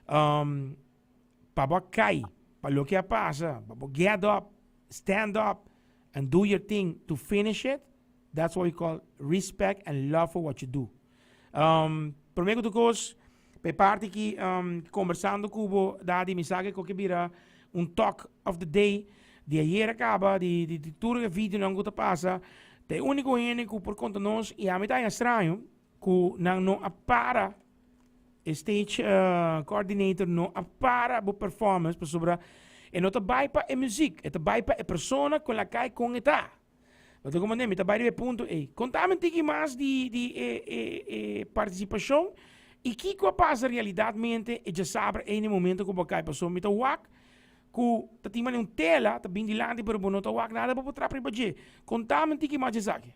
Pa bo kai, pa loke a pasa, pa bo get up, stand up, and do your thing to finish it, that's what we call respect and love for what you do. Prome ku tur kos, pa e parti ki kombersando ku bo, Dadi, mi sa ke bira un talk of the day di ayer a kaba, di tur e videonan ku ta pasa, ta e úniko hende ku por konta nos, i ami ta haña straño ku nan no a para, e stage coordinator no a para bo performance, pasobra e no ta bai pa e muziek, e ta bai pa e persona ku la kai kon e ta. Bo ta komprendé? Mi ta bai riba e punto ei. Kontami un tiki mas di e partisipashon i kiko a pasa realidatmente e djasabra ei na e momento ku bo a kai. Pasobra mi ta wak ku ta tin manera un tela ta bin dilanti pero bo no ta wak nada bo por trap riba dje. Kontami un tiki mas di esaki.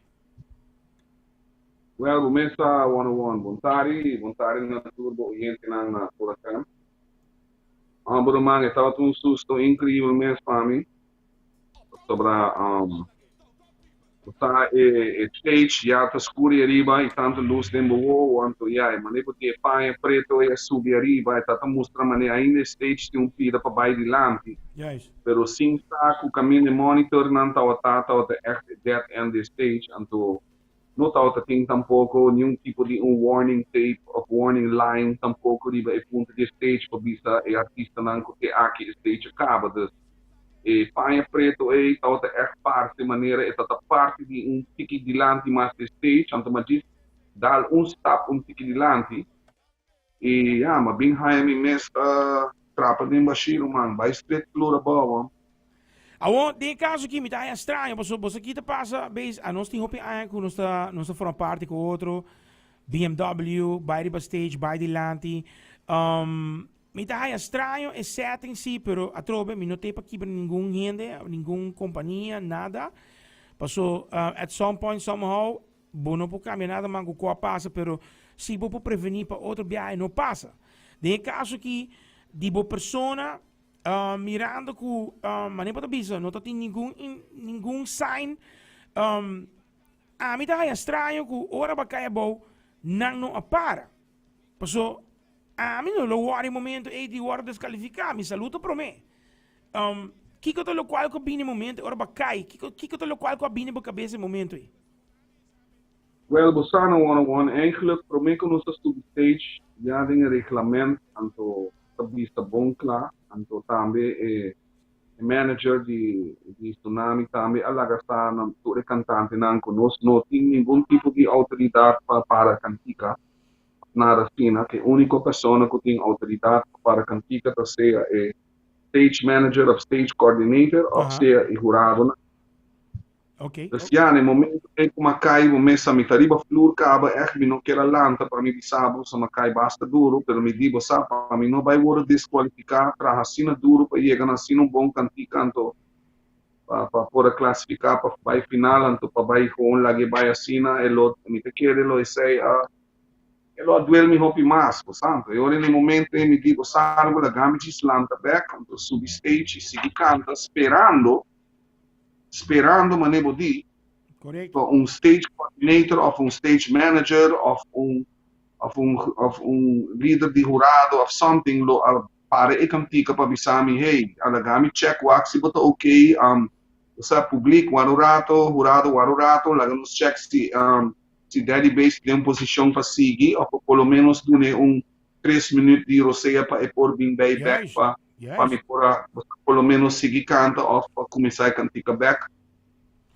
Well, bo mes ta one on one. Bon tardi, bon tardi na tur bo oyentenan na Full FM. Bo ruman, e tabata un susto increibel mes pa mi. Pasobra bo sa e stage ya ta scur y ariba y tanto luz den bo wowo, anto ya e mane bo tin e paña preto ey a subi ariba e ta ta mustra mane ainda e stage tin un pida pa bay dilanti, pero sin sa cu caminda e monitornan tawata tawata echt e dead end di e stage, anto no tawata tin tampoco niun tipo di un warning tape of warning line tampoco riba e punto di e stage pa bisa e artistanan cu te aki e stage a caba, dus e paña preto ei tabata ègt parse manera e ta ta parti di un tiki dilanti mas di stage, anto mi a djis dal un stap un tiki dilanti i ya, mi a bin haña mi mes ta trapa den bashí ruman, bai stret flur abou. Awor, den e kaso aki mi ta haña straño pasobra boso aki ta pasa bes, anos tin hopi aña ku nos ta forma parti ku otro, BMW, bai riba stage, bai dilanti. Mi ta haya straño e setting si, pero atrobe mi no te pa kibra ningun hende, ningun compania, nada. Paso at some point somehow bo no por cambia nada man cu cu a pasa, pero si bo por preveni pa otro biahe no pasa. Den e caso aki di bo persona mirando cu mane bo ta bisa no ta tin ningun ningun sign, ami ta haya straño cu ora bo a cay abou nan no a para. Paso ami no lo wòrdu e momento ei di wòrdu deskalifiká, mi salú ta promé. Kiko ta lokual ku a bini e momento ei ora bo a kai? Kiko kiko ta lokual ku a bini bo kabesa e momento ei? Wèl, bo sa na one on one, eigentlik promé ku nos a subi stage ya den e reglament anto ta bisa bon kla, anto tambe e e manager di di Tsunami tambe a laga sa na tur e kantantenan ku nos no tin ningun tipo di outoridat pa para kantika. Nada asina, ku e úniko persona ku tin outoridat pa para kantika ta sea e stage manager òf stage coordinator òf sea e huradonan. Dus ya, na e momento ei ku mi a kai bo mesa mi ta riba flur kaba ègt mi no kier a lanta pa mi bisa bo so mi a kai basta duru pero mi di bo sa pa mi no bai wòrdu deskualifiká traha asina duru pa yega na asina un bon kantika anto pa por a klasifiká pa bai final anto pa bai gewoon lag'e bai asina e lo mi ta kere lo esei a e lo a duel mi hopi mas bo sa anto e ora na e momento ei mi di bo sa algu laga mi djis lanta bèk anto subi stage i sigui kanta sperando sperando mane bo di pa un stage coordinator of un stage manager of un of un of un lider di hurado of something lo a para e kantika pa bisa mi, hey, a laga mi check wak si bo ta ok, bo sa publiek wak un rato, hurado wak un rato, laga nos check si Daddy Bass ta den un posishon pa sigui of pa por lo menos dun'e un tres minuut di rosea pa e por bin bay bek pa pa mi por a por lo menos sigui kanta of pa kuminsá e kantika bek.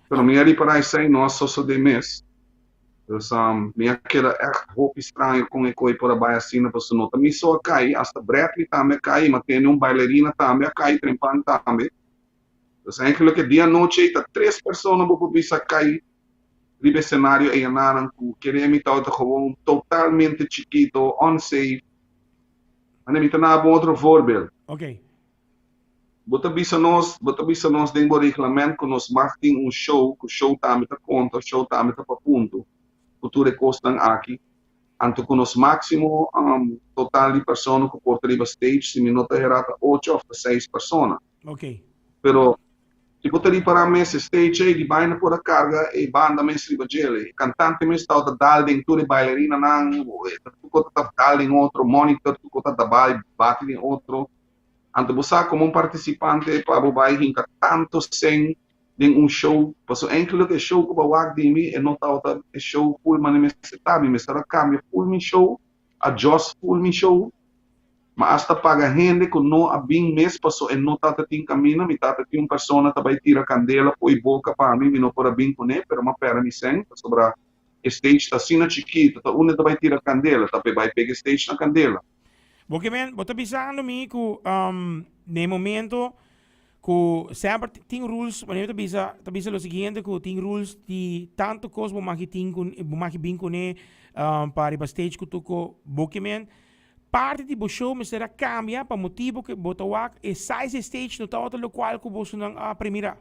Pero mi a ripará esei no a sosodé mes. Dus mi a keda ègt hopi straño kon e koi por a bai asina pasobra no ta mi so a kai, asta Bradley tambe a kai i mi a tende un bailarina tambe a kai trempan tambe. Dus eigenlijk e dia anochi ei ta tres persona bo por bisa a kai riba e senario eyanan ku kere mi tabata gewoon totalmente chikito, unsafe. Mane mi ta na bo un otro voorbeeld. Bo ta bisa nos, bo ta bisa nos den bo reglament ku nos mag tin un show, ku show tambe ta konta, show tambe ta pa punto, ku tur e kosnan aki. Anto ku nos máksimo total di persona ku por ta riba stage, si mi no ta herá ta ocho òf ta seis persona. Pero si Si bo ta ripará mes e stage ei di baina por a karga e banda mes riba djele. E kantante mes tabata dal den tur e bailarinanan, e ta tur kos ta dal den otro, monitor tur kos ta bai bati den otro. Anto bo sa komo un partisipante pa bo bai hinka tantu sèn den un show, pasobra eindelijk e show ku bo a wak di mi e no tabata e show full manera mester ta. Mi mester a kambia full mi show, adjust full mi show. Ma hasta paga hende ku no a bin mes paso e no tata tin kaminda, mi tata tin un persona ta bai tira kandela fo'i boka pa mi, mi no por a bin kuné, pero m'a pèrdè mi sèn pasobra e stage ta asina chikito, ta unda e ta bai tira kandela, ta p'e bai pega e stage na kandela. Bo ke men, bo ta bisando mi ku na e momento ku semper tin rules, wanneer mi ta bisa, ta bisa lo siguiente ku tin rules di tantu kos bo maki tin ku, bo maki bin kuné pa riba stage ku tur ko, bo ke men, Parti di bo show mester a cambia pa motibo cu bo ta wak e size di stage no tabata locual cu bosonan a premira.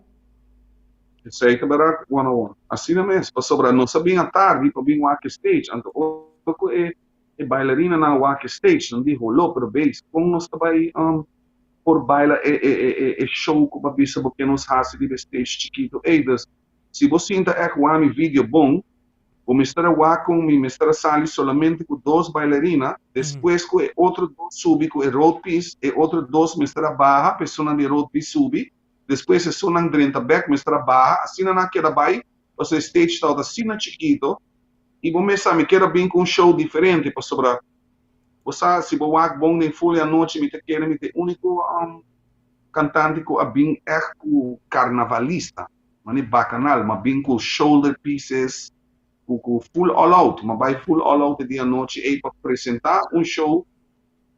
Esey ta berdad one on one. Asina mes, pasobra nos a bin atardi pa bin wak e stage, anto ora cu e e bailarinanan a wak e stage nan di holo pero beis con nos ta bay por baila e e e e show cu bo a bisa bo ke nos haci riba e stage chikito ey. Dus si bo sinta echt wak mi video bon, Bo mester a wak con mi mester a sali solamente cu dos bailarina, despues cu e otro dos subi cu e roadpiece, e otro dos mester a baha pa esunnan di e roadpiece subi, despues esunnan drenta bek mester a baha, asina nan a keda bai, pasobra e stage tabata asina chikito, y bo mes sa mi kier a bin cu un show diferente, pasobra bo sa si bo wak bon den full e anochi mi ta kere mi ta e unico cantante cu a bin echt cu carnavalista. Mane bacanal, ma bin cu shoulder pieces, cu cu full all out, ma bay full all out e dia anochi ey pa presenta un show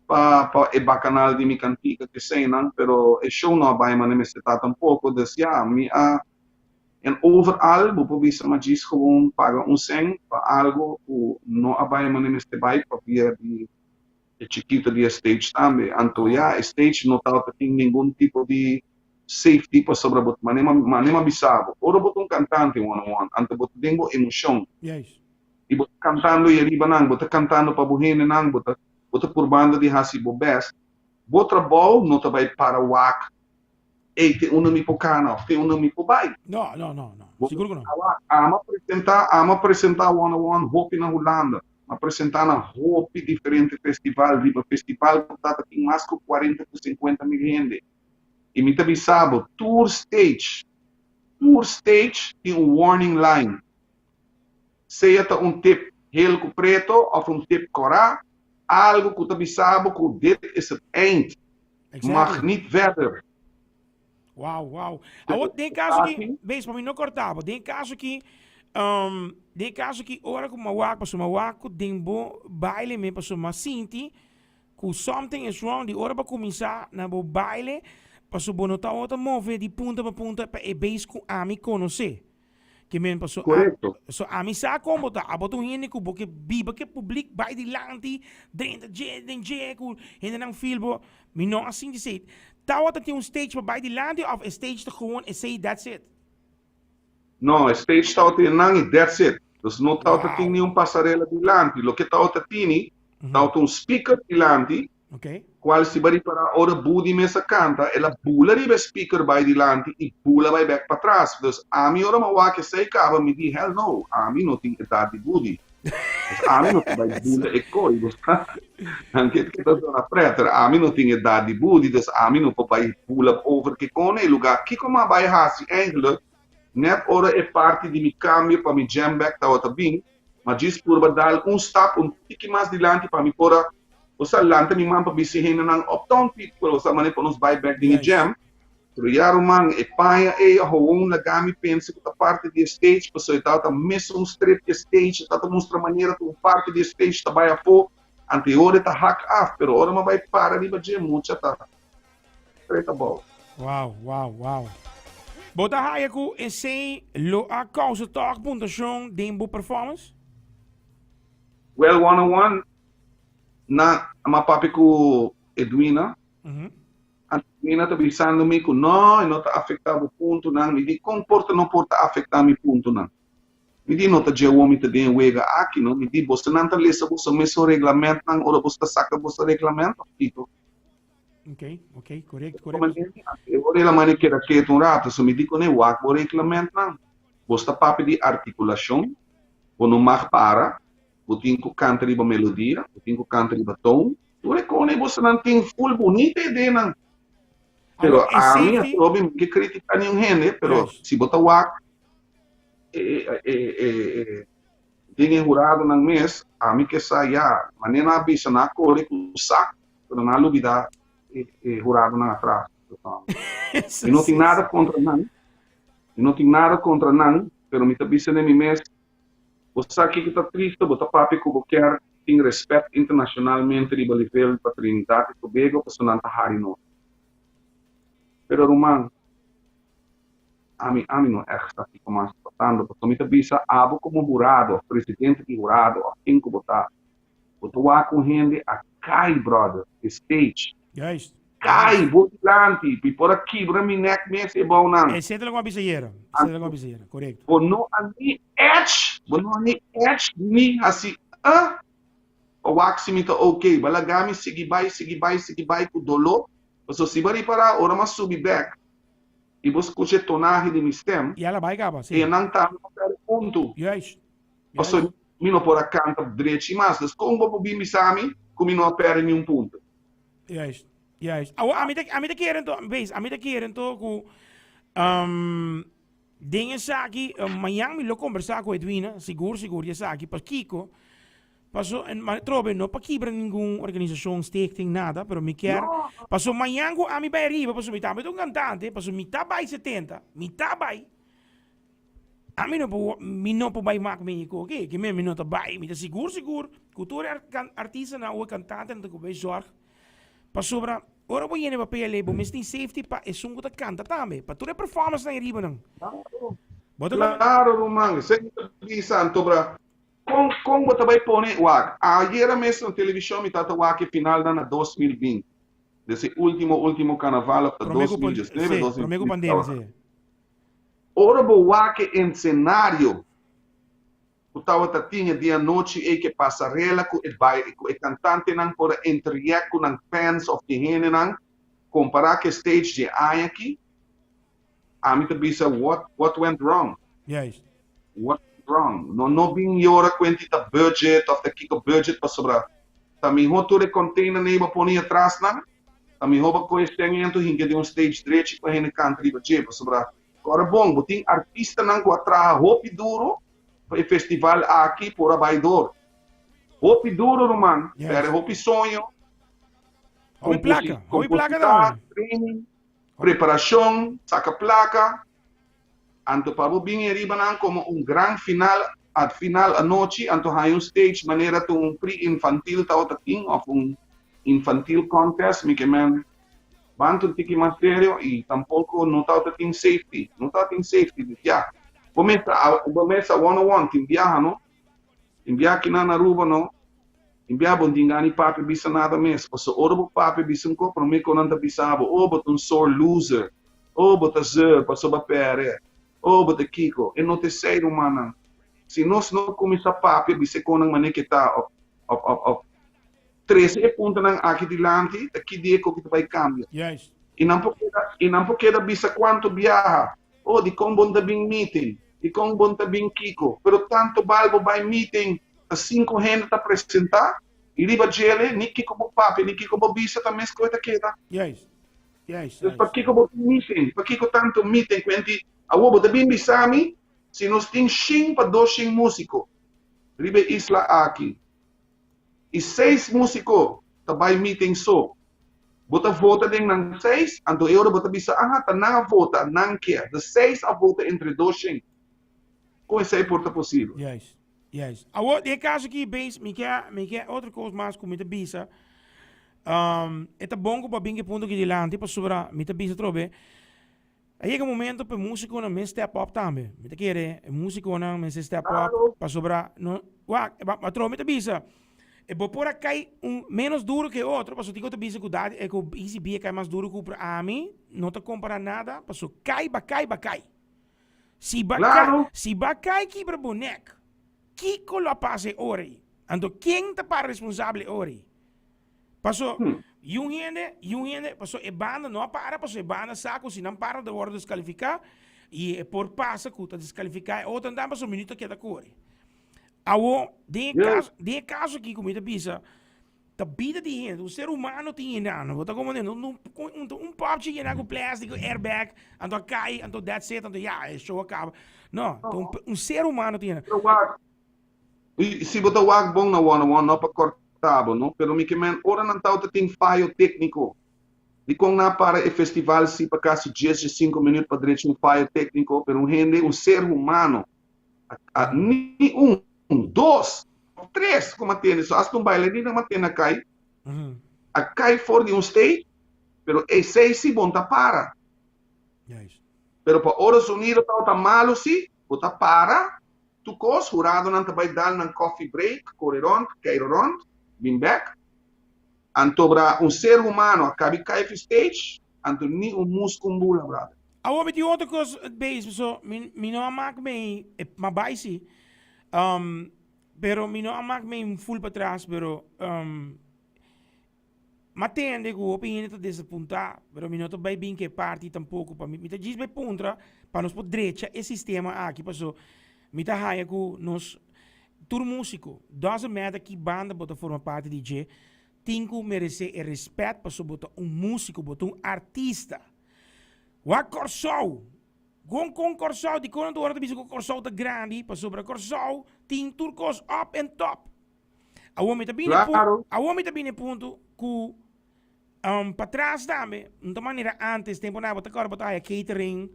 pa pa e bacanal di mi cantica keseynan, pero e show no a bay mane mester ta tampoco, dus ya, mi a en overal bo por bisa ma djis gewoon paga un cen pa algo cu no a bay mane mester bay pabia di e chikito di e stage tambe. Anto ya, e stage no tabata tin ningun tipo di safety pasobra bo mane mane m'a bisa bo, ora bo ta un cantante one on one, anto bo ta den bo emocion y bo ta cantando y ariba nan, bo ta cantando pa bo hendenan, bo ta bo ta purbando di haci bo best, bo trabou no ta bay para wak, ey te unda mi por cana of te unda mi por bay. No, no, no, no. Sigur cu no. Ami a presenta, ami a presenta one on one hopi na Hulanda. A presentá na hopi diferente festival, riba festival ku ta tin mas ku kuarenta ku sinkuenta mil hende. I mi ta bisa bo, tur stage, tur stage tin un warning line. Sea ta un tip hel ku preto òf un tip kòrá, algu ku ta bisa bo ku dit is het eind, mag niet verder. Wow, wow. Awor, den caso ki, wees, pa mi no corta bo, den caso ki, um, den caso ki ora ku ma wak, paso ma wak ku den bo baile me, paso ma sinti ku something is wrong, di ora bo kuminsa na bo baile, paso bo no ta ota move di punta pa punta pa e base ku ami konosé. Ke men paso Korekto. So ami sa kon bo ta. Abo ta un hende ku bo ke biba ke publik bai dilanti, drenta dje den dje ku hendenan feel bo. Mi no a sinti esei. Tawata tin un stage pa bai dilanti of e stage ta gewoon esei that's it? No, e stage tawata tin nan i that's it. Dus no tawata tin ni un pasarela dilanti. Loke tawata tini tawata un speaker dilanti. Okay. Cual si bo ripara ora Budi mes a canta, el a bula riba e speaker bay dilanti y bula bay bek patras. Dus ami ora mi a wak esey caba mi di hell no, ami no tin edad di Budi. Dus ami no ta bay bula e koy. Bo sa? Anke ke ta zona pret, pero ami no tin edad di Budi, dus ami no por bay bula over kikon e lugar. Kiko mi a bay haci eigenlijk net ora e parti di mi cambio pa mi jam bek tawata bin, ma djis purba dal un stap un tiki mas dilanti pa mi por a Bo sa lanta mi man pa bisa e hendenan uptown people, bo sa manera pa nos bai bek den e jam. Pero ya ruman, e paña ei a gewoon laga mi pensa ku ta parti di e stage, pasobra e tabata mesun strip ku e stage, e tabata mustra manera ku un parti di e stage ta bai afó, anto e ora e ta hak af, pero ora mi a bai para riba dje, mucha ta straight abou. Wow, wow, wow. Bo ta haya ku esei lo a kousa tòg puntashon den bo performance? Well, one on one, Na m'a papia ku Edwina, anto Edwina ta bisando mi ku no, e no ta afektá bo puntonan. Mi di, kon por ta no por ta afektá mi puntonan? Mi di, no ta dje awor mi ta den e wega aki, no. Mi di, bosonan ta lesa boso mesun reglamentnan ora boso ta saka boso reglamento? Kiko? Ok, ok, correcto, correcto. E ora el a manda keda ketu un rato, so mi di kuné, wak bo reglamentnan. Bo sta papia di artikulashon, bo no mag para, bo tin ku kanta riba melodia, bo tin ku kanta riba toon. Tur e kone bosonan tin full bunita ideanan. Pero ami atrobe mi ke kritika niun hende, pero si bo ta wak e e e den e huradonan mes, ami ke sa ya, manera nan a bisa nan a kore ku sak, pero nan a lubida e e huradonan atras. Mi no tin nada kontra nan, mi no tin nada kontra nan, pero mi ta bisa den mi mes, Bo sa kiko ta tristo? Bo ta papia ku bo kier tin respet internashonalmente riba nivel pa Trinidad i Tobago pasobra nan ta hari nos. Pero ruman, ami ami no ègt sa kiko mas ta pasando pasobra mi ta bisa abo komo hurado òf presidente di hurado òf ken ku bo ta, bo ta wak un hende a kai brother e stage. Juist. Kai bo dilanti, mi por a kibra mi nek mes e bounan. Esei ta loke mi a bisa ayera. Esei ta loke mi a bisa ayera, korekto. Bo no a ni etch, bo no a ni etch ni hasi uh pa wak si mi ta ok. Bo a laga mi sigui bai, sigui bai, sigui bai ku doló. Pasobra si bo a ripará ora mi a subi bèk i bo skucha e tonahe di mi stem, I a la bai kaba, si. e nan tambe a pèrdè punto. Juist. Pasobra mi no por a kanta drechi mas. Dus kon bo por bin bisa mi ku mi no a pèrdè niun punto? Juist, juist. Awo, ami ta, ami ta kere anto, wees, ami ta kere anto ku um, den esaki, um, mañan mi lo kombersá ku Edwina, sigur, sigur di esaki, pakiko, paso, en, ma trobe, no pa kibra ningun organisashon, stichting, nada, pero mi kier, No. paso mañan ku ami bai ariba, paso mi tambe ta un kantante, paso mi ta bai 70, mi ta bai, Ami no por, mi no por bai mak Mexico, oké? Ke men mi no ta bai. Mi ta sigur sigur ku tur e artistanan o e kantantenan ta ku bai zorg pasobra ora bo yena e papel ei bo mester tin safety pa esun ku ta kanta tambe, pa tur e performance nan ariba nan. Bo ta Claro, claro ruman, esei mi ta bisa antobra kon kon bo ta bai pone wak. Ayera mes na televishon mi tabata wak e finalnan na 2020, des e ultimo ultimo carnaval of ta 2019, Prome ku pandemia, si. Ora bo wak e ensenario ku tabata tin e dia anochi ei ku e pasarela ku e bai ku e kantantenan por a interreact ku nan fans of ki hendenan kompará ku e stage di e aña aki, ami ta bisa what what went wrong? Juist. What went wrong? No no bin yora kuenti ta budget of ta kiko budget pasobra ta mihó tur e container nan ei bo pone atras nan Ta mihó pa kohe sèngentu hinka den un stage drechi pa hende kanta riba dje, pasobra ku ora bon bo tin artistanan ku a traha hopi duro pa e festival aki por a bai dor. Hopi duro ruman, pèrdè hopi soño, Hopi plaka, hopi plaka kompositá, tambe. training, preparashon, saka plaka, anto pa bo bin e riba nan komo un gran final at final anochi anto haña un stage manera ta un pre-infantil tabata tin of un infantil contest mi ke men ban ta un tiki mas serio y tampoco no tabata tin safety no tabata tin safety dus ya bo mes ta bo mes ta one on one tin biaha no tin biaha kinan na Aruba no tin biaha bo no tin gana di papia bisa nada mes pasobra ora bo papia bisa un ko prome ku nan ta bisa bo oh bo ta un sore loser oh bo ta zeur pasobra pere Oh, bo ta kiko? E no ta esei, rumannan. Si nos no kuminsá papia bisa e konan manera ke ta òf òf òf òf trese e puntonan aki dilanti, ta ki dia ku ta bai kambia? Juist. I nan por keda i nan por keda bisa kuantu biaha, Oh, dikon bo no ta bin meeting? Dikon bo no ta bin kiko? Pero tantu bal bo bai meeting, ta sinku hende ta presentá, i riba djele ni kiko bo papia ni kiko bo bisa ta mes ku e ta keda. Juist. Juist, Dus juist. pakiko bo tin meeting? Pakiko tantu meeting ku henti awor bo ta bin bisa mi si nos tin shin pa dos shin musiko riba e isla aki i seis musiko ta bai meeting so bo ta vota den nan seis anto e ora bo ta bisa aha ta nan a vota nan kier de seis a vota entre dos shin kon esei por ta posibel? Juist, juist. Awor den e kaso aki Beis mi ke mi ke otro kos mas ku mi ta bisa E ta bon ku bo a bin ku e punto aki dilanti pasobra mi ta bisa atrobe, a yega momento pa e musikonan mes step up tambe. Mi ta kere e musikonan mester step up pasobra no wak atrobe mi ta bisa e bo por a kai un menos duro ku e otro pasobra tin ku ta bisa ku dadi ku Easy B a kai mas duro ku pero ami no ta kompara nada pasobra kai ba kai ba kai. Si ba kai si ba kai kibra bo nek kiko lo a pasa e ora ei? Anto ken ta para responsabel e ora ei? Paso, hmm. I un hende, i un hende, paso e banda no a para, paso e banda sa ku si nan para ta wòrdu deskalifiká, i e por pasa ku ta deskalifiká e otro nan paso minuut ta keda kore. Awo, den e kaso, den e kaso aki ku mi ta bisa, ta bida di hende, un ser humano tin hinano, bo ta komprende? Un, un, un, un popchi yena ku plastic, ku airbag, anto a kai, anto that's it, anto ya, e show a kaba. No, ta un, un ser humano tin hinano. Pero wak, i si bo ta wak bon na one one, no pa kòrta bo, no, pero mi ke men ora nan tawata tin fayo tékniko, dikon nan a para e festival si pa kasi dies, diesinko minüt pa drecha un fayo tékniko, pero un hende, un ser humano, a, a, ni un, dos, of tres ku m'a tende, so asta un bailarina m'a tende a kai, a kai for di un stage, pero esei si bon ta para. Pero pa ora sonido tawata malu si, bo ta para, Tur kos, huradonan ta bai dal nan coffee break, kore rond, keiro rond, bin bek. Anto bra un ser humano a kabi kai fi stage, anto ni un musku bula, brother. Awor mi tin otro kos beis, paso mi mi no a mak mei, ma bai si, pero mi no a mak mei full patras, pero M'a tende ku hopi hende ta desapuntá, pero mi no ta bai bin ku e parti tampoko pa mi. Mi ta djis bai puntra pa nos por drecha e sistema aki paso mi ta haya ku nos tur músiko, doesn't matter ki banda bo ta forma parti di dje, tin ku meresé e respèt paso bo ta un músiko, bo ta un artista. Wak Kòrsou! Kon kon Kòrsou? Dikon nan tur ora ta bisa ku Kòrsou ta grandi? Pasobra Kòrsou tin tur kos up and top. Awor mi ta bini Claro. Awor mi ta bini punto ku patras tambe, no ta manera antes, tempo nan bo ta kòrda bo ta haya catering,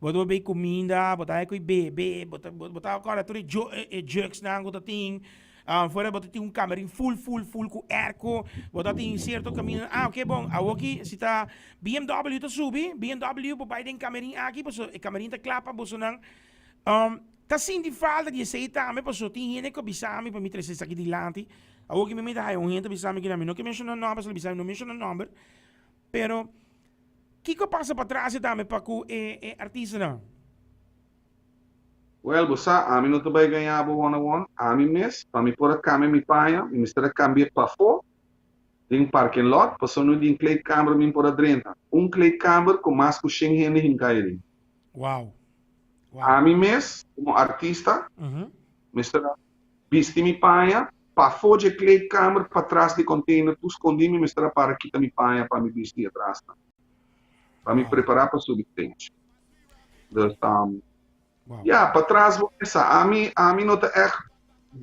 bo ta bay kuminda, bo ta haya koe bebe, bo ta bo ta kòrda tur e e jugs nan ku ta tin, fuera bo ta tin un kamerin full full full ku airco, bo ta tin sierto kaminda, ah oke bon, awor ki si ta BMW ta subi, BMW bo bai den kamerin aki pasobra e kamerin ta kla pa bosonan. Ta sinti falta di esei tambe pasobra tin hende ku a bisa mi pa mi trese esaki dilanti. Awor ki mi mester haya un hende ta bisa mi kina mi no ke menshona nòmber, esei lo bisa mi no menshona nòmber. Pero kiko a pasa patras e tambe pa ku e e artistanan? Wèl, bo sa, ami no ta bai gaña bo one on one. Ami mes, pa mi por a kambia mi paña, mi mester a kambi'é pafó den parking lot, pasobra no den kleedkamer mi por a drenta. Un kleedkamer ku mas ku shen hende hinká ei den. Wow. Ami mes, komo artista, mester a bisti mi paña pafó dje kleedkamer, patras di container, tur skondí mi mester a para kita mi paña pa mi bisti atrasnan, pa mi prepará pa subi stage. Dus, ya, patras bo mesa. Ami, ami no ta ègt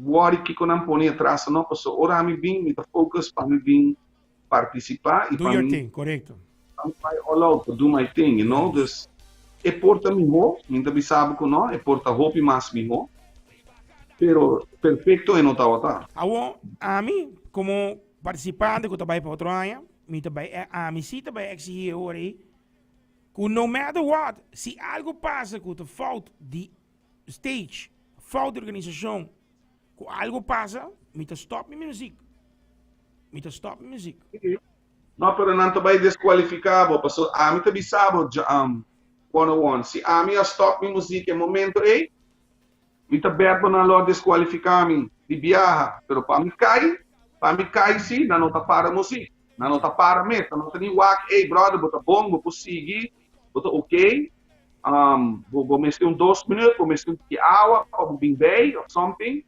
wòri kiko nan pone atras o no, pasobra ora ami bin, mi ta focus pa mi bin partisipá i Do pa your mi thing, korekto. Pa mi bai all out, pa do my thing, you know. Dus e por ta mihó, mi no ta bisa bo ku no, e por ta hopi mas mihó, pero perfekto e no tabata. Awor, ami komo partisipante ku ta bai pa otro aña, mi ta bai, ami sí ta bai eksigí e ora ei ku no matter what, si algu pasa ku ta fout di stage, fout di organisashon, Ku algo pasa, mi ta stop mi muziek. Mi ta stop mi muziek. No, pero nan ta bai deskualifiká bo, pasobra ami ta bisa bo, one on one, si ami a stop mi muziek e momento ei, mi ta bèt bo nan lo a deskualifiká mi di biaha, pero pa mi kai, pa mi kai si, nan no ta para muziek, nan no ta para mes, nan no ta ni wak, ey brother bo ta bon, bo por sigui, bo ta ok, Bo bo mester un dos minuut, bo mester un tiki awa pa bo bin bij of something.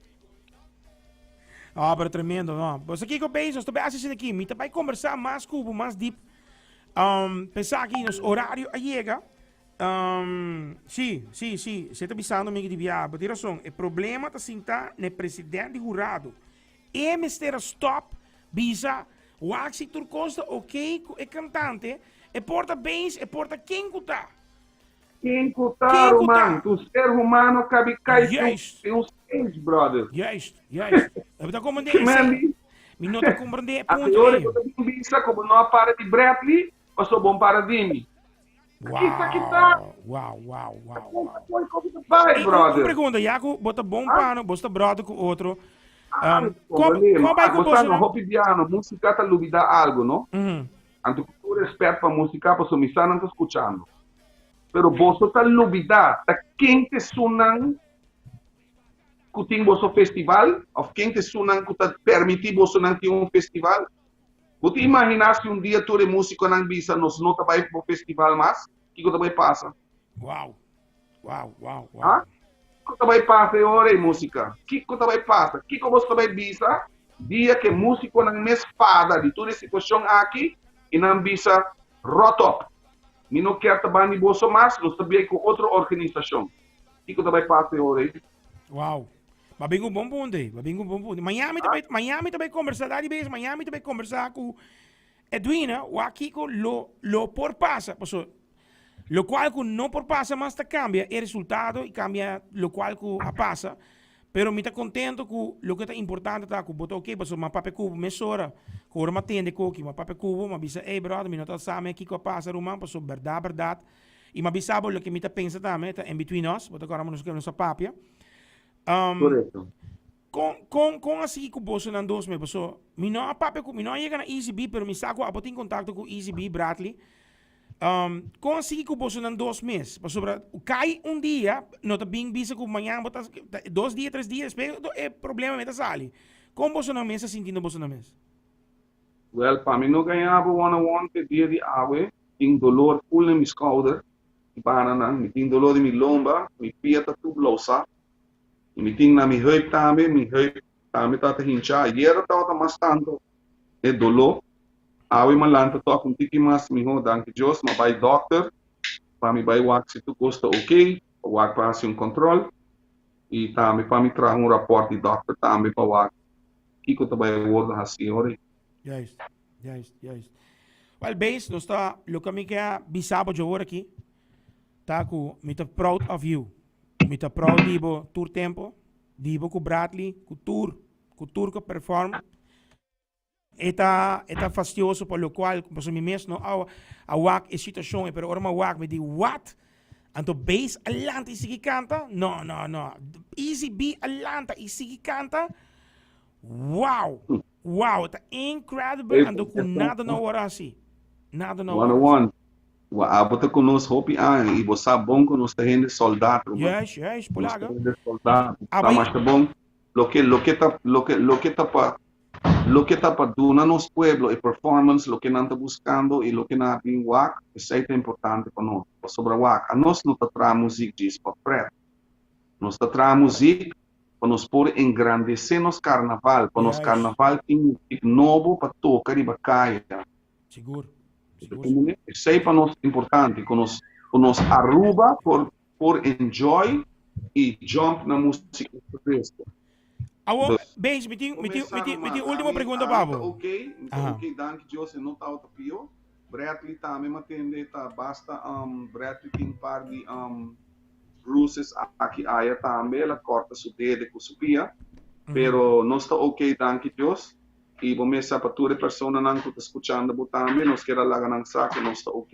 Ah, pero tremendo, no. Bo sa kiko Bezos, nos ta bay haci asina aki. Mi ta bay conversa mas cu bo, mas diep. Pensa aki nos horario a yega. Si, si, si. Se ta bisando mi di bia, bo tin razon. E problema ta sinta na e president di hurado. E mester a stop bisa wak si tur kos ta ok ku e kantante, e por ta Baines, e por ta ken ku ta. Ken ku ta, Ken ku ta. ruman? Tu ser humano kabi kai den Juist. un stage, brother. Juist, juist. Mi ta komprendé Ke esei. men di? Mi no ta komprendé e A punto teoria ei. ku ta bin bisa ku bo no a para di Bradley, pasobra bo no para di mi. Aki sa ki ta. Wow, wow, wow, Kon wow. ta koi koe ta bai, Y un brother? pregunta, ya ku bo ta bon Ah? pano, bo sta brother ku otro. Ah, Kon comprende, kon bai Ah, ku bo sa, boso no nan? hopi biano, música ta lubida algo, no? Anto ku tur respet pa música, pasobra mi sa nan ta skuchando. Pero boso ta lubida ta ken ta esunnan ku tin boso festival, of ken ta esunnan ku ta permiti bosonan tin un festival. Bo ta imaginá si un dia tur e músikonan bisa nos no ta bai bo festival mas, kiko ta bai pasa? Wow. Wow, wow, wow. Ha? Kiko ta bai pasa e ora ei, músika? Kiko ta bai pasa? Kiko boso ta bai bisa dia ku e músikonan mes fada di tur e situashon aki i nan bisa ròt op, mi no kier ta banda di boso mas, nos ta bai ku otro organisashon. Kiko ta bai pasa e ora ei? Wow. Ba bin un bon punto ei. Ba bin un bon punto. Miami ta bai, Miami ta bai conversa, Daddy Bass, Miami ta bai conversa ku Edwina, wak kiko lo, lo por pasa. Paso, locual ku no por pasa mas ta cambia e resultado y cambia locual ku a pasa. Pero mi ta contento ku loke ta importante ta ku bo ta ok, paso m'a papia ku bo mesora, ku ora m'a tende koki, m'a papia ku bo, m'a bisa, ey brother, mi no ta sa me kiko a pasa ruman, paso berdad, berdad, I m'a bisa bo loke mi ta pensa tambe, ta in between us, bo ta kòrda nos nos a papia. Um, Korekto. Kon, kon, kon a sigui ku bosonan dos me? Paso, mi no a papia ku, mi no a yega na Easy B, pero mi sa ku abo tin kontakto ku Easy B, Bradley. Um, kon a sigui ku bosonan dos mes? Pasobra, kai un dia, no ta bin bisa ku mañan bo ta, ta dos dia, tres dia, despues e problema me ta sali. Kon bosonan mes a sintiendo bosonan mes? Wel, pa mi no gaña bo one on one te dia di awe, tin dolor full den mi skouder, mi bananan, mi tin dolor den mi lomba, mi pia ta tur blousa, y mi tin na mi heup tambe, mi heup tambe ta ta hincha. Ayera tabata mas tanto e dolor, awe mi a lanta tok un tiki mas miho, danki Dios, mi a bay dokter pa mi bay wak si tur cos ta ok, pa wak pa haci un control, y tambe pa mi traha un raport di dokter tambe pa wak. Kiko ta bai wordo hasi ora ei? Juist, juist, juist. Wel, Bees, nos ta, loke mi ke a bisa bo djawor aki, ta ku mi ta proud of you. Mi ta proud di bo tur tempo, di bo ku Bradley, ku tur, ku tur ku perform. E ta, e ta fastioso pa lokual, pasobra mi mes no a, a wak e situashon ei, pero ora mi a wak mi di, what? Anto Bass a lanta i sigui kanta? No, no, no. Easy B a lanta i sigui kanta? Wow! Wow, ta incredible anto ku nada no wòrdu hasi. Nada no One wòrdu hasi. one. Wa abo ta ku nos hopi aña i bo sa bon ku nos ta hende soldat, ruman. Juist, juist, Nos ta polaga. hende soldat. Sa Abo masha bon loke loke ta loke loke ta pa Loke ta pa duna nos pueblo e performance, loke nan ta buscando y loke nan a bin wak, esey ta importante pa nos. Pasobra wak, anos no ta traha muziek djis pa pret. Nos ta traha muziek pa nos por engrandece nos carnaval, pa nos carnaval tin muziek nobo pa toca riba caya. Sigur, sigur, sigur. Esey pa nos ta importante, cu nos, cu nos Aruba por, por enjoy y jump na muziek fresco. Awo, Beis, mi tin, mi tin, mi tin, mi tin último pregunta pa bo. Ok, mi ta ok, danki Dios, e no tabata pio. Bradley tambe mi a tende ta basta, um, Bradley tin un par di um, bruises aki aya tambe, el a corta su dede cu su pia, pero nos ta ok, danki Dios. Y bo mes sa pa tur e personanan cu ta scuchando bo tambe, nos kier a laga nan sa cu nos ta ok.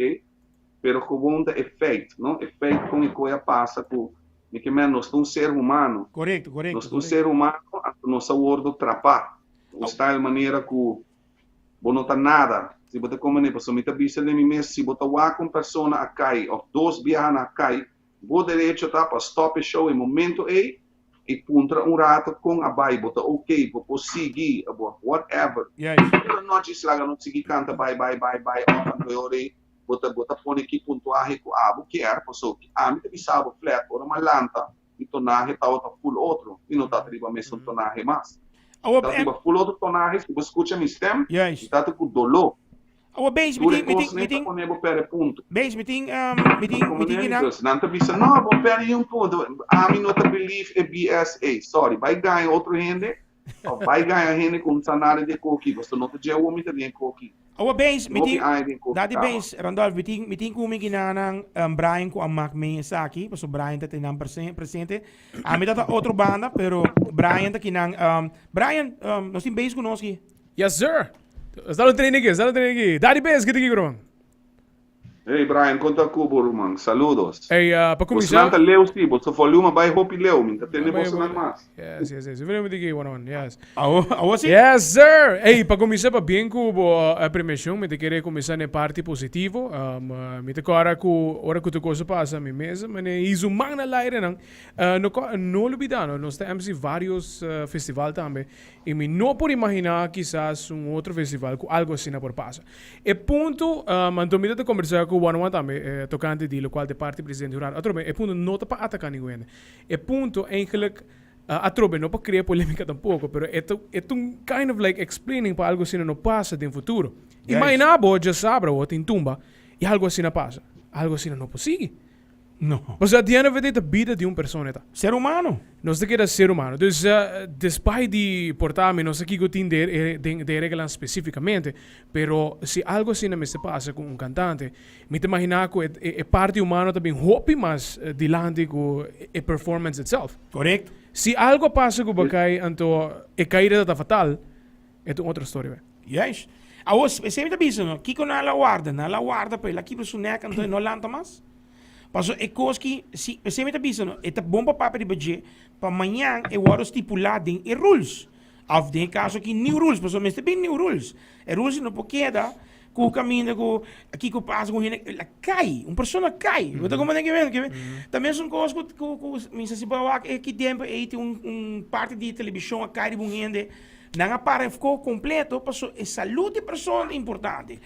Pero gewoon ta e feit, no? E feit con e coe a pasa cu mi ke men nos ta un ser humano. Correcto, correcto, Nos ta un ser humano, anto nos a wordo trapa. Un style manera cu bo no ta nada. Si bo ta come ne, pasobra mi ta bisa den mi mes, si bo ta wak un persona a cay of dos biaha na cay, bo derecho ta pa stop e show e momento ey y puntra un rato con a bay, bo ta ok, bo por sigui, bo whatever. Pero no djis laga nos sigui canta bay, bay, bay, bay, of anto e ora ey bo ta bo ta pone ki puntuahe ku abo kier, paso ami ta bisa bo flat ora mi a lanta mi tonahe tabata full otro, mi no tabata riba mesun tonahe mas. Mi tabata riba full otro tonahe, si bo skucha mi stem, mi tabata ku doló. Awor Beis, mi Tur e tin, mi tin, kos mi nei ta tin, pone bo pèrdè punto. Beis, mi tin, mi tin, mi tin kinan. Dus nan ta bisa, no, bo pèrdè un punto. Ami no ta believe e BS ei. Sorry, bai gaña otro hende, of bai gaña hende ku un sa nada di e koki, pasobra no ta dje awor mi ta den e koki. Awa Beis, mi tin, Dati Beis, Randolph, mi tin, mi tin ku mi ginanan um, Brian ku a mak mee esaki, paso Brian ta tenan presente. Ami ta ta otro banda, pero Brian ta kinan. Um, Brian, um, nos tin Beis ku nos ki. Yes, sir. Está lo training aquí, está lo training aquí. Daddy Beis, ki tiki, bro? Hey Brian, kon ta ku bo ruman? Saludos. Hey, pa kuminsá. Bosonan ta leu si, boso volume a bai hopi leu, mi ta tende bosonan mas. Yes. Volume di ki one yes. Awo, awo si? Yes, sir! Hey, pa kuminsá pa bien ku bo premiashon, mi ta kere kuminsá na e parti positivo. Mi ta kòrda ku ora ku tur kos a pasa, mi mes mane hizo man na lairenan. No no lubidá, no, nos ta MC varios festival tambe. I mi no por imaginá kisas un otro festival ku algu asina por pasa. E punto, anto mi ta ta kombersá ku Juan Juan tambe tokante di lokual ta e parti presidente hurado. Atrobe, e punto no ta pa ataká ningun hende. E punto eigenlijk, atrobe no pa krea polémika tampoko, pero e ta e ta un kind of like explaining pa algu asina no pasa den futuro. Imaginá bo djasabra bo tin tumba i algu asina pasa. Algu asina no por sigui. No. Pasobra at the end of the day ta bida di un persona e ta. Ser humano. Nos ta keda ser humano. Dus despite di por ta mi no sa kiko tin den den e reglanan specificamente, pero si algo asina mester pasa cu un cantante, mi ta imagina cu e e parti humano ta bin hopi mas dilanti cu e performance itself. Correcto. Si algo a pasa cu bo cay anto e caida ta ta fatal, e ta un otro story bay. Juist. Awor, esei mi ta bisa no, kiko nan a la warda? Nan a la warda pa el a kibra su nek anto e no lanta mas? Paso e kos ki, si, esei mi ta bisa no, e ta bon pa papia riba dje, pa mañan e wòrdu stipulá den e rules. Òf den e kaso aki new rules, pasobra mester bin new rules. E rules no por keda ku kaminda ku kiko pasa ku hende, el a kai, un persona kai. Bo ta komprende ke men? Ke men? Ta mesun kos ku ku ku mi sa si bo a wak e ki tempu ei tin un un parti di televishon a kai riba un hende. Nan a para e fko kompleto paso e salud di persona ta importante.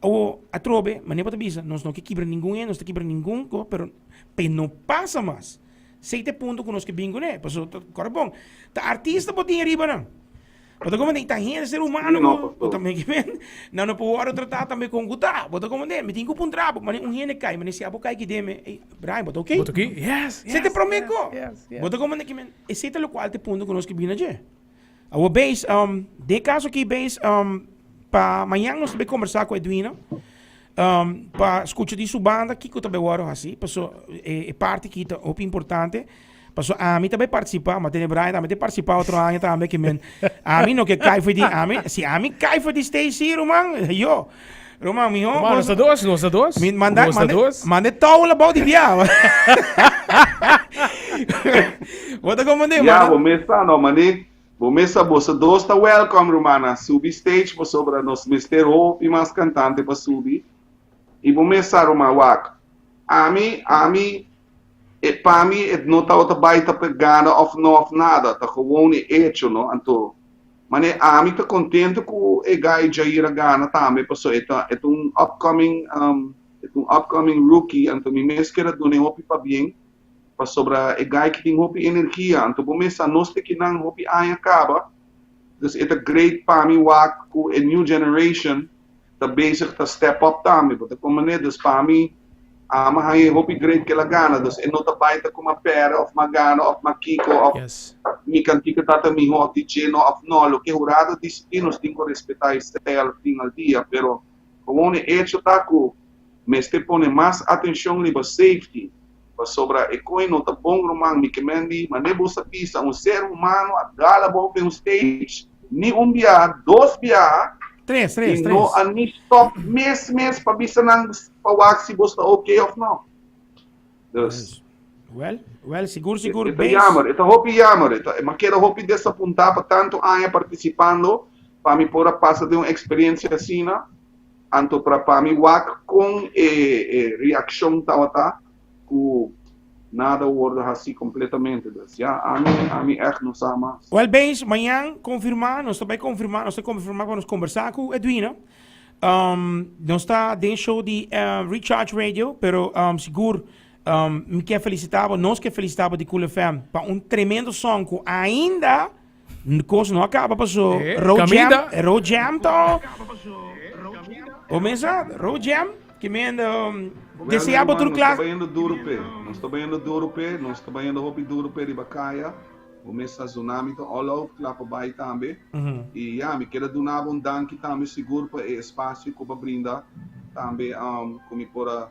Awo atrobe, manera bo ta bisa, nos no ke kibra ningun hende, nos ta kibra ningun ko, pero pa e no pasa mas. Esei ta e punto ku nos ke bin kuné, paso ta kòrda bon, ta artista bo tin ariba nan. Bo ta komprendé? I ta hende, ser humano ku bo ta meki men, nan no por wòrdu tratá tambe kon ku ta. Bo ta komprendé? Mi tin ku puntra bo, manera un hende kai, manera si abo kai ki den mi, ey, Brian, bo ta oké? Bo ta oké? Yes, yes. Esei ta e promé ko. Bo ta komprendé ki men? Esei ta lokual ta e punto ku nos ke bin na dje. Awor beis, um, den e kaso aki beis, um, pa mañan nos ta bay kombersá ku Edwina, um, pa skucha di su banda kiko ta bay wòrdu hasi, paso e, e parti aki ta hopi importante, paso ami ta bay partisipá, ma tene Brian tambe ta partisipá otro aña tambe ke men, ami no ke kai for di, ami, si ami kai for di stage si ruman, yo, ruman miho, Ruman, nos ta dos, nos ta dos. Mi manda, Nos ta manda, dos. manda e towel abou di bia. Bo ta comprende? Ya, Manda. bo mes ta no, mane, bo mes sa boso dos ta welcome rumannan, subi stage pasobra nos mester hopi mas cantante pa subi, y bo mes sa ruman wak, ami, ami, e pa mi e no tabata bay ta pa gana of no of nada, ta gewoon e hecho no, anto Mane ami ta contento cu e guy Jair a gana tambe paso e ta e ta un upcoming e ta un upcoming rookie anto mi mes kier a duna e hopi pabien pasobra e guy ki tin hopi energia anto bo mes sa nos ta kinan hopi aña caba dus e ta great pa mi wak cu e new generation ta bezig ta step up tambe bo ta comprende dus pa mi ami a haña e hopi great ke el a gana dus e no ta bai ta ku m'a perde of m'a gana of m'a kiko of mi kantika ta ta miho of di dje no of no loke hurado disidi nos tin ku respeta esei al fin al dia pero gewoon e hecho ta ku mester pone mas atencion riba safety pasobra e koe no ta bon ruman mi ke men di mane bo sa bisa un ser humano a dal abou den un stage ni un biaha dos biaha Tres, tres, y no tres. a ni stop mes mes pa bisa nan pa wak si bo sta ok of no. Dus. Well, well, sigur, sigur, E ta base. jammer, e ta hopi jammer. E ta, mi a keda hopi desapuntá pa tantu aña partisipando, pa mi por a pasa den un eksperensia asina. Anto pra pa mi wak kon e e reakshon tabata ku nada wordo hasi kompletamente. Dus ya, ami ami ègt no sa mas. Wel Beens, mañan konfirmá, nos ta bai konfirmá, nos ta konfirmá pa nos kombersá ku Edwina. Nos ta den show di Recharge Radio, pero sigur mi ke felisitá bo, nos ke felisitá bo di Cool FM pa un tremendo song ku ainda Kos no a kaba paso road jam, road jam to. O mesa, road jam, ki men desea bo tur klas. Nos ta bayendo duro pe, nos ta bayendo duro pe, nos ta bayendo hopi duro pe riba kaya. Bo mesa Tsunami ta all out kla pa bai tambe. I ya, mi kier a duna bo un danki tambe sigur pa e espasio ku bo a brinda tambe ku mi por a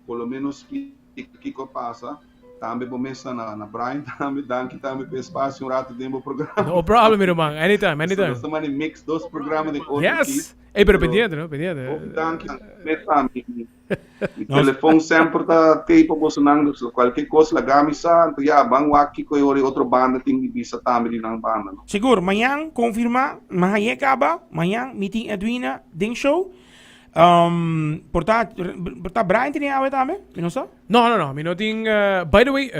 por lo menos splika kiko a pasa. Tambe bo mes na na Brian tambe danki tambe pa e espacio un rato den bo programa. No problem mi ruman, anytime, anytime. Nos ta manda mix dos programa den otro Yes. ki. Ey, pero pendiente, no? Pendiente. Hopi danki mes ami. Mi telefon semper ta tey pa bosonan, dus cualkier cos laga mi sa, anto ya ban wak kico e ora e otro banda tin di bisa tambe di nan banda, no. Sigur, mañan confirma, mi hañ'e caba, mañan mi tin Edwina den show. Por ta, por ta Brian tin e awe tambe? Mi no sa. No, no, no, mi no tin, by the way,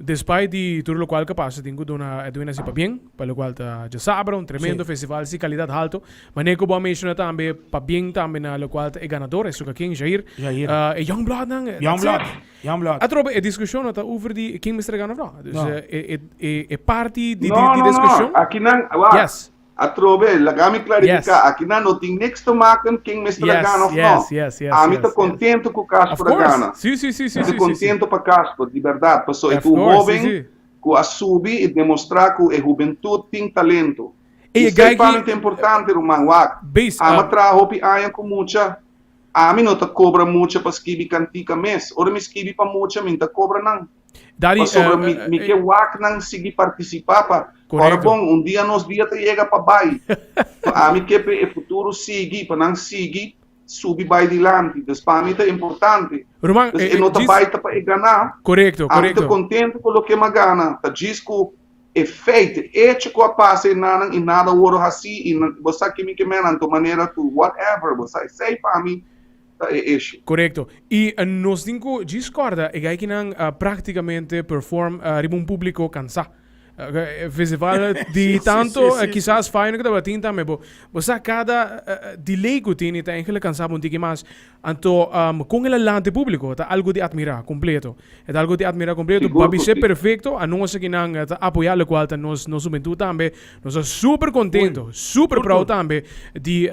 despite di tur locual ke pasa, tin cu duna Edwin así pabien, pa locual ta djasabra, un tremendo festival, si calidad halto. Manera cu bo a menciona tambe, pabien tambe na locual ta e ganador, e Suka King, Jair. Jair. E Young Blood nan, Young that's Blood, it. Young Blood. Atrobe, e discusion no ta over di ken mester gana of no. Dus, No. e, e, e parti di, No, di, di no, no, discusion. aki nan, wak. Yes. Atrobe, laga mi klarifiká, Yes. aki nan no tin niks te maken ken mester a Yes, gana òf yes, no. yes, yes, Ami ta yes, yes. kontentu ku Of Casper a course. gana. Sí, sí, sí, sí, Mi ta sí, sí, sí. kontentu pa Casper, di bèrdat, pasobra e Of ta un course, sí, hóben sí. ku a subi i demostrá ku e hubentut tin talento. Ey, I e esei guy pa mi ki ta importante, ruman. Wak, Base, ami a ah. traha hopi aña ku mucha, ami no ta kobra mucha pa skibi kantika mes. Ora mi skibi pa mucha, mi no ta kobra nan. Daddy, Pasobra eh, mi, eh, mi eh, ke wak nan sigui partisipá pa ora Correcto. bon, un dia nos dia ta yega pa bai. Pa ami ke pa e futuro sigui, pa nan sigui subi bai dilanti. Dus pa mi ta importante. Ruman, Dus eh, e eh, no ta djis bai ta pa e ganá. Correcto, Ami ta correcto. contento ku loke m'a gana. Ta djis ku e feit, e echo ku a pasa e nanan i nada wòrdu hasí i nan, bo sa ke mi ke mena, anto manera ku whatever, bo sa, esei pa mi ta e issue. Korekto. I nos tin ku djis kòrda e gaikinan praktikamente perform riba un públiko kansá. Festival di tanto kisas fayo ku tabatin tambe bo bo sa kada delay ku tin ta enkele kansá bo un tiki mas. Anto kon el a lanta e públiko ta algu di atmirá kompleto. E ta algu di atmirá kompleto. Sigur ku Babisé si. perfekto anos akinan ta apoyá lokual ta nos nos hubentud tambe. Nos ta super kontento, super proud tambe di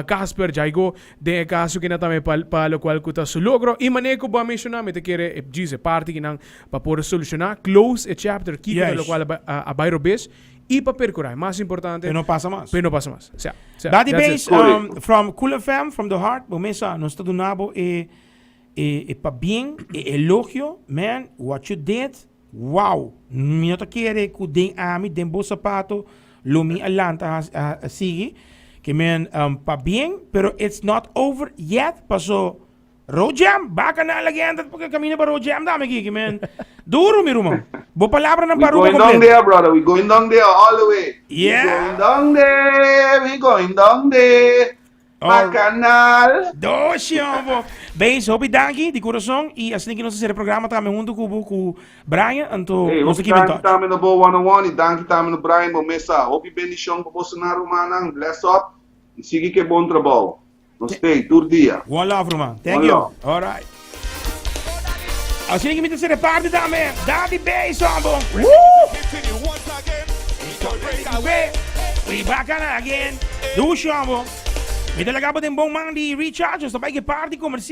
Casper Jaigo Den e kaso kina tambe pa pa lokual ku ta su logro i manera ku bo a menshoná mi ta kere e djis e parti kinan pa por solushoná, close e chapter kiko ta lokual a a bai robes i pa perkurá e mas importante Pe no pasa mas. pe no pasa mas. Sea, sea, Daddy that's it. Bass, from Cool FM, from the heart, bo mesa nos ta duna bo e e e pabien, e elogio, man, what you did, wow! Mi no ta kere ku den ami, den bo sapato, lo mi a lanta a sigui. Ke men pabien, pero it's not over yet, paso Road Jam, baka na lagenda porque camina pa Road Jam dame aki, ke men duro mi ruman. Bo palabranan We pa Aruba going down completo. there, brother. We going down there all the way. We Yeah. going down there. We going down there. Bacanal. Doshi hombo. Beis, hopi danki di corazon y asina ki nos a cera programa tambe hunto cu bo cu Brian, anto Hey, nos ta hopi keep in danki touch. tambe na bo one on one y danki tambe na Brian bo mesa. Hopi bendicion pa bosonan rumannan. Bless up y sigui ke bon trabou. Nos stay tur dia. One love ruman. Thank One you. love. All right. Asina ki mi ta cera party tambe. Daddy Beis hombo. Woo! We bacanal again. Dushi hombo. Mi ta laga bo den bon man di Recharge. Nos ta bai ke party comercial.